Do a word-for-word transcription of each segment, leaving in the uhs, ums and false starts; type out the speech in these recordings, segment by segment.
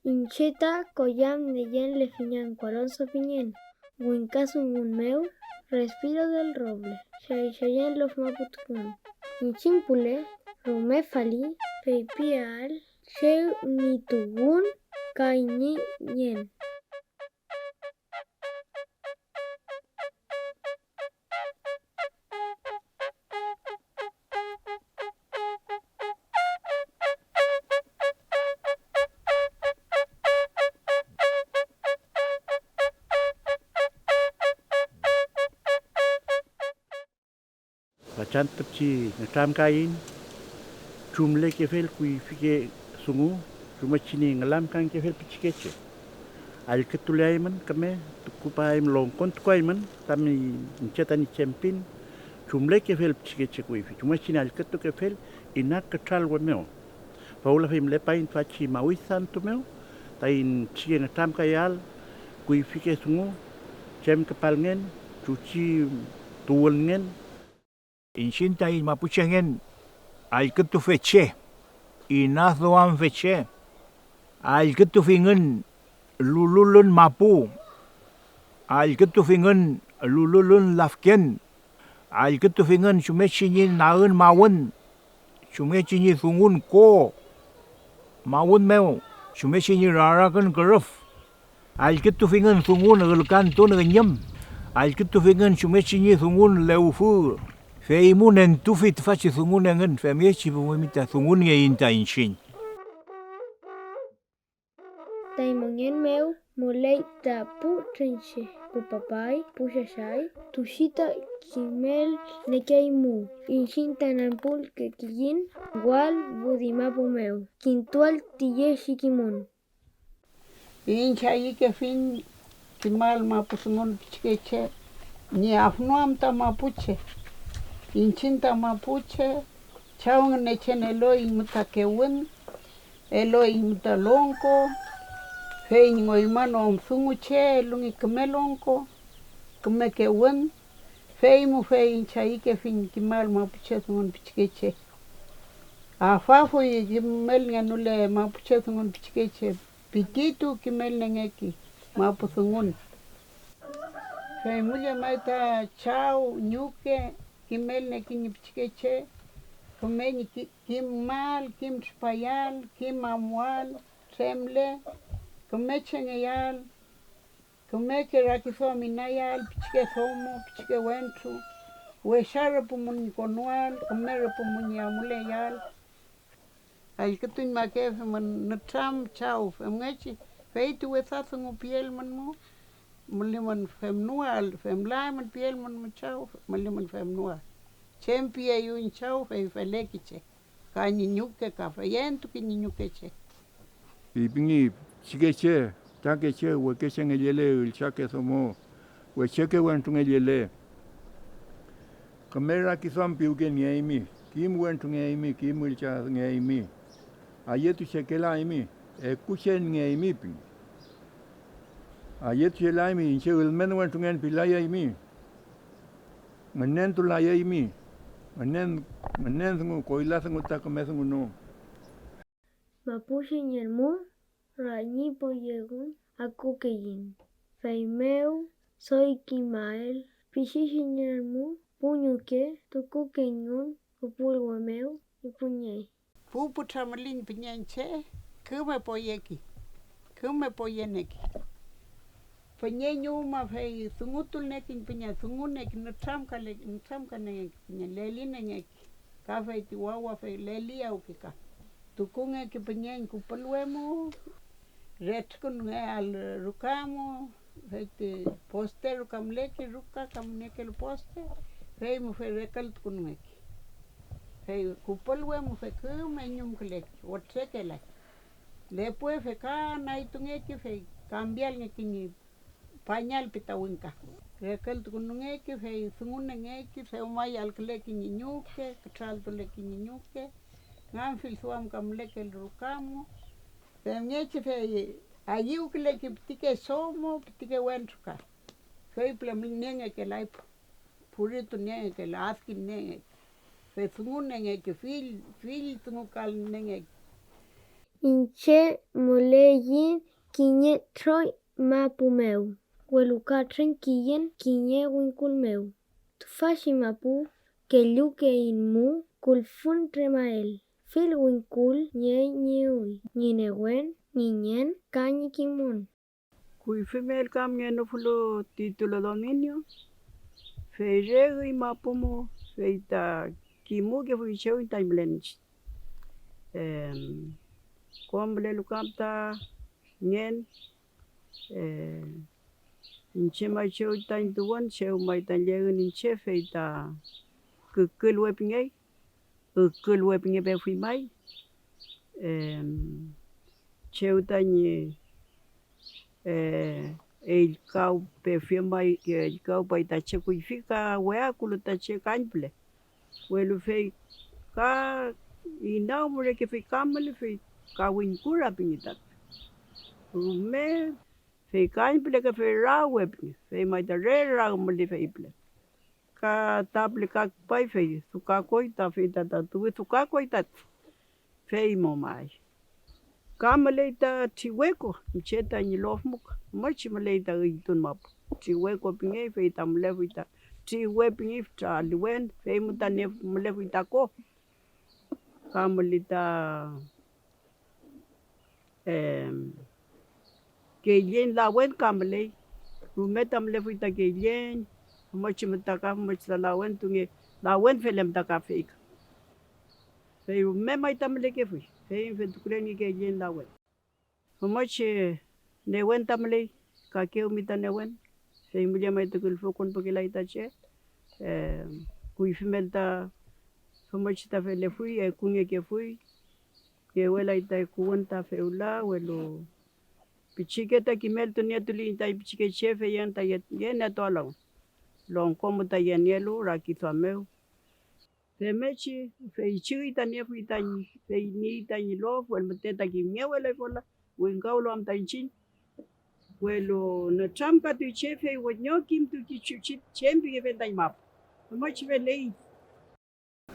Iñche ta Koyam Neyen Lefiñanko Alonso pingen, wingkadungun mew Respiro del Roble, Chaychayen Lof Mapu Tuwün. Iñchiñ püle rume fali feypiael chew ñi tuwün ka ñi nien. Fachantü pichi nütramkaiñ chumlekefel kuyfike dungu chumngechi ñi ngülamkangekefel pichikeche. Allkütuleaymün küme, tukupaeymün, longkontukuaymün tami iñche tañi chempin chumlekefel pichikeche kuyfi, chumngechi ñi allkütukefel ina kütralwe mew. Fewla fey mülepaiñ tüfachi mawisantu mew taiñ pichike nütramkayael kuyfike dungu, chem küpalngen, chuchi tuwünngen. Iñchiñ taiñ mapuchengen allkütufe che, inaduamfe che, allkütufingün lululün mapu, allkütufingün lululün lafken, allkütufingün chumngechi ñi naün mawün, chumngechi ñi dungun ko mawün mew, chumngechi ñi rarakün kürüf. Allkütufingün dungun ülkantun üñüm, allkütufingün chumngechi ñi dungun lewfü, feymu nentufi tüfachi dungun engün femngechi pümümi ta dungunngeiñ ta iñchiñ. Taiñ mongen mew müley ta pu trünche, pu papay, pu chachay, tuchi ta kimelnekeymu iñchiñ ta nempulkekiyiñ wall wüdi mapu mew, kintual tiyechi kimün. Iñche ayükefiñ kimal mapu dungun pichikeche ñi afnoam ta mapuche. Iñchiñ ta mapuche, Chaw Ngünechen elueiñmu ta kewün, elueiñmu ta longko, fey ñi ngoymanon dungu che elungi küme longko, küme kewün, fey mu fey iñche ayükefiñ kimal mapuche dungun pichikeche. Afafuy kimelngenule mapuche dungun pichikeche, pikitu kimelnengeki mapu dungun. Fey mu llemay ta chaw, ñuke kimelneki ñi pichikeche, küme ñi ki-, kimal, kim tripayal, kim amual, tremle, küme chengeyael, kümeke rakiduam inayael pichike domo, pichike wentru, wesa rüpü mu ñi konoael, küme rüpü mu ñi amuleael. Allkütuñmakefimün nütram chaw, femngechi fey ti wesa dungu pielmün mu, mülimün femnoael, femlaymün pielmün mu chaw, mülimün femnoael. Chem pieyu iñ chaw, fey feleki che, ka ñi ñuke, ka feyentuke ñi ñukeche. Feypingi pichikeche, fütakeche, wekechengellele, üllchake domo, wecheke wentrungellele. Küme rakiduam piwkengeaymi, kim wentrungeaymi, kim üllchangeaymi, ayetuchekelaaymi, ekuchenngeaymi pingi. Ayetuchelaaymi, iñche ülmen wentrungen pilayaymi, ngünentulayaymi, ngünen, ngünen dungu, koyla dungu ta küme dungu no. Mapuche ñi elmu rañi poyegun akukeiñ, feymew doy kimael pichiche ñi elmu pu ñuke tukukeyngün kupulwe mew ñi püñeñ. Pu pütra müliñ püñeñ che küme poyeki, küme poyeneki. Püñeñ uma fey dungutulnekiñ püñeñ, dunguneki, nütramkale-, nütramkanengeki püñeñ, lelinengeki. Ka fey ti wawa fey leliyawki ka. Tukungeki püñeñ kupülwe mu, retrükünungeael ruka mu, fey ti poste ruka müleki, ruka ka müniekelu poste, fey mu fey rekültukünungeki. Fey kupülwe mu fey küme ñumküleki, wütrekelay. Lepue fey ka naytungeki, fey kambialngeki ñi pañal pi ta wingka. Rekültukünungeki, fey dungunengeki, dewmayalküleki ñi ñuke, kütraltuleki ñi ñuke, nganfil duam ka mülekelu ruka mu. Femngechi fey ayüwküleki pitike domo, pitike wentru ka. Fey püle niengekelay pu-, puritu niengekelay, adkiñ niengeki, fey dungunengeki, fill, fill dungukalnengeki. Iñche müleyiñ kiñe troy mapu mew, welu ka tremkiyiñ kiñe wingkul mew. Tüfachi mapu kellukeiñmu kulfün tremael, fill wingkul niey ñi üy, ñi newen, ñi nien ka ñi kimün. Kuyfi mew kam ngenufulu título dominio, fey re üy mapu mu, fey ta kimukefuy chew tañi mülen iñchiñ. Em, kom mülelu kam ta ngen, eh, iñche may chew tañi tuwün, chew may tañi llegün iñche, fey ta kükülwe pingey, ükülwe pingepefuy may, em, chew tañi, eh, ellkawpefiel may, ellkawpay ta che kuyfi ka weakulu ta che kañpüle, welu fey ka inaw mülekefuy ka mülefuy ka wingkul rapi ñi tati rume, fey kañpülekefuy rawe pinge, fey may ta re raw müley fey püle. Ka ta püle ka küpay, fey dukakoy ta, fey ta, ta tuwi dukakoy tati, fey mo may. Ka müley ta triweko, iñche tañi lof mu ka, müchi müley ta üytun mapu. Triweko pingey, fey ta mülefuy ta triwe pingey fütra aliwen, fey mu ta nief-, mülefuy ta ko. Ka müley ta Em, kellen lawen ka müley, rume ta mülefuy ta kellen, femngechi müta ka femngechi ta lawentunge, lawen felen müta ka fey ka. Fey rume may ta mülekefuy, fey fentukulen ñi kellen lawen. Femngechi newen ta müley, kakewmi ta newen, fey müllemay ta külfü konpukelay ta che, em, kuyfi mel ta femngechi ta felefuy, ekungekefuy, ngewelay ta ekuwün ta fewla, welu pichike ta kimeltunietuliyiñ taiñ pichikeche, fey engün ta ye-, yenietualu, longko mu ta yenielu rakiduam mew. Femngechi feychi üy ta niefuy tañi, fey niey tañi lof, welu müten ta kimngewelay fewla, wingkawlu am ta iñchiñ. Welu nütramkatuy che, fey weño kimtuy kichuchi chem pingefel tañi mapu. Femngechi feley.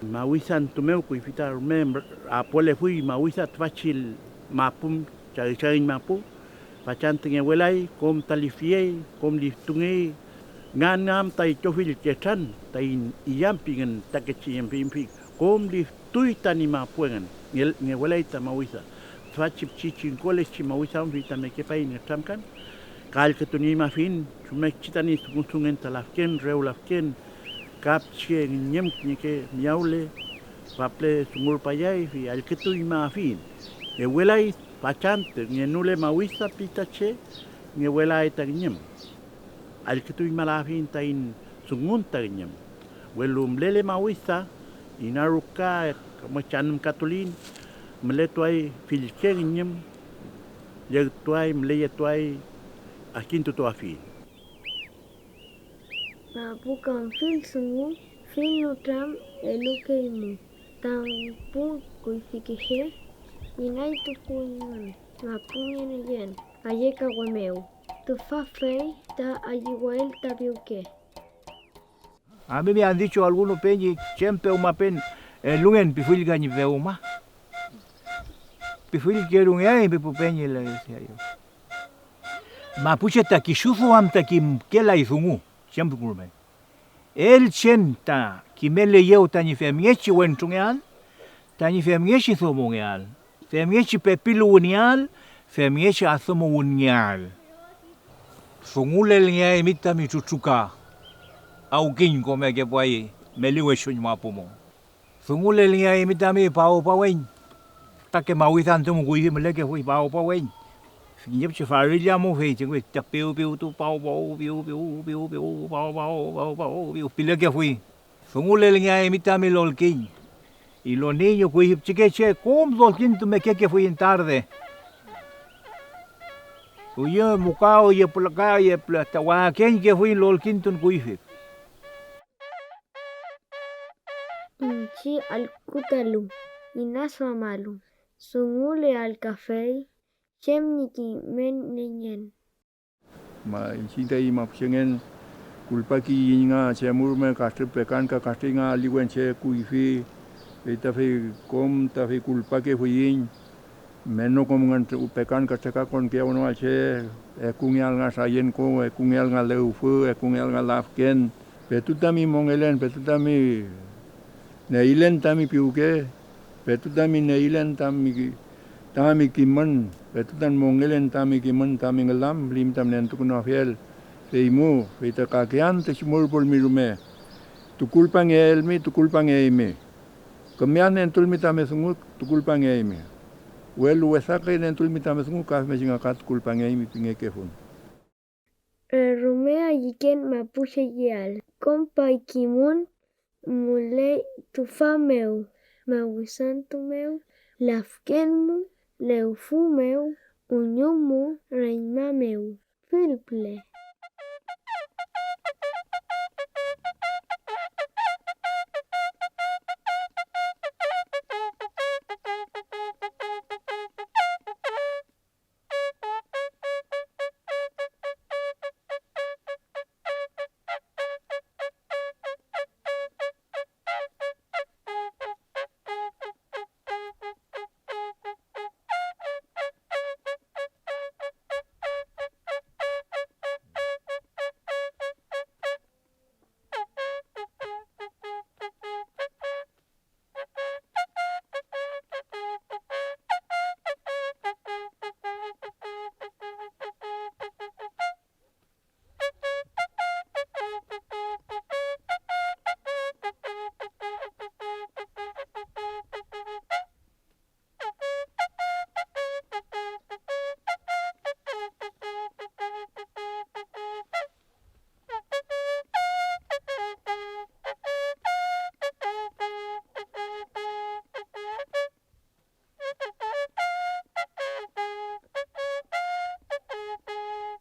Mawisa antü mew kuyfi ta rume apolefuy mawisa tüfachi mapu, chagüchagiñ mapu, fachantü ngewelay, kom ta lifyey, kom liftungey, ngan am ta itrofill ketran taiñ illamfingün fütakeche yemfimfi, kom liftuy tañi mapu engün, nge-, ngewelay ta mawisa. Tüfachi pichi chingkolechi mawisa am fey ta mekepay nütramkan, ka allkütunieñmafiñ chumngechi tañi dungudungen ta lafken, rew lafken, ka pichike üñüm kiñeke miyawle, faple dungurpayay, fey allkütuñmafiñ. Ngewelay fachantü, ngenule mawisa pi ta che, ngewelay ta üñüm. Allkütuñmalafiñ taiñ dungun ta üñüm, welu mülele mawisa, ina ruka ka müchanümkatuliyiñ, mületuay fillke üñüm, llegtuay, müleyetuay, adkintutuafiñ. Mapu kam fill dungu, fill nütram elukeymu tami pu kuyfike che, inaytukuymün mapu ngeneyen ayekawe mew, tüfa fey ta ayüwael ta piwke. A mí me han dicho algunos peñi, chem pewmapen elungen pifillka ñi pewma. Pifillkerungeay mi pu peñi, le decía yo. Mapuche ta kisu duam ta kimkelay dungu, chem dungu rume. Elchen ta kimeleyew tañi femngechi wentrungeael, tañi femngechi domongeael, femngechi pepiluwünngeael, femngechi adümuwünngeael. Dungulelngeaymi tami trutruka, awkiñ ko mekepuay meli wechuñ mapu mo. Dungulelngeaymi tami pawpaweñ, fütake mawida antü mu kuyfi mülekefuy pawpaweñ. Kiñe pichi farilla mu fey ti ta piw piwtu paw paw piw piw piw piw paw paw paw paw piw pilekefuy. Dungulelngeaymi tami lolkiñ. Y los niños kuyfi pichikeche kom lolkintumekekefuy en tarde. Üye mu ka üye püla ka üye püla ta wakeñkefuy lolkintun kuyfi. Iñche allkütalu, inaduamalu, dunguleael kafey chem ñi kimelngen. Ma iñchiñ taiñ mapuchengen, kulpakiyiñ nga chem rume katrüpekan ka katrüy nga aliwen che kuyfi, fey ta fey kom ta fey kulpakefuiñ. Menokomngen pekan ka trekakonkeaw no che, ekungeal nga sayen ko, ekungeal nga lewfü, ekungeal nga lafken, petu tami mongelen, petu tami neylen tami piwke, petu tami neylen tami, tami kimün, petu tami mongelen tami kimün, tami ngülam, lim tami nentukünuafiel feymu, fey ta kake antüchi mürpulmi rume, tukulpangeelmi, tukulpangeaymi. Küme nentulmi tami dungu, tukulpangeaymi. Welu wesake nentulmi tami dungu, ka femngechi nga ka tukulpangeaymi pingekefun. Rume ayüken mapuche yeal, kom pay kimün müley tüfa mew, mawisantu mew, lafken mu, lewfü mew, uñum mu, reñma mew, fül püle.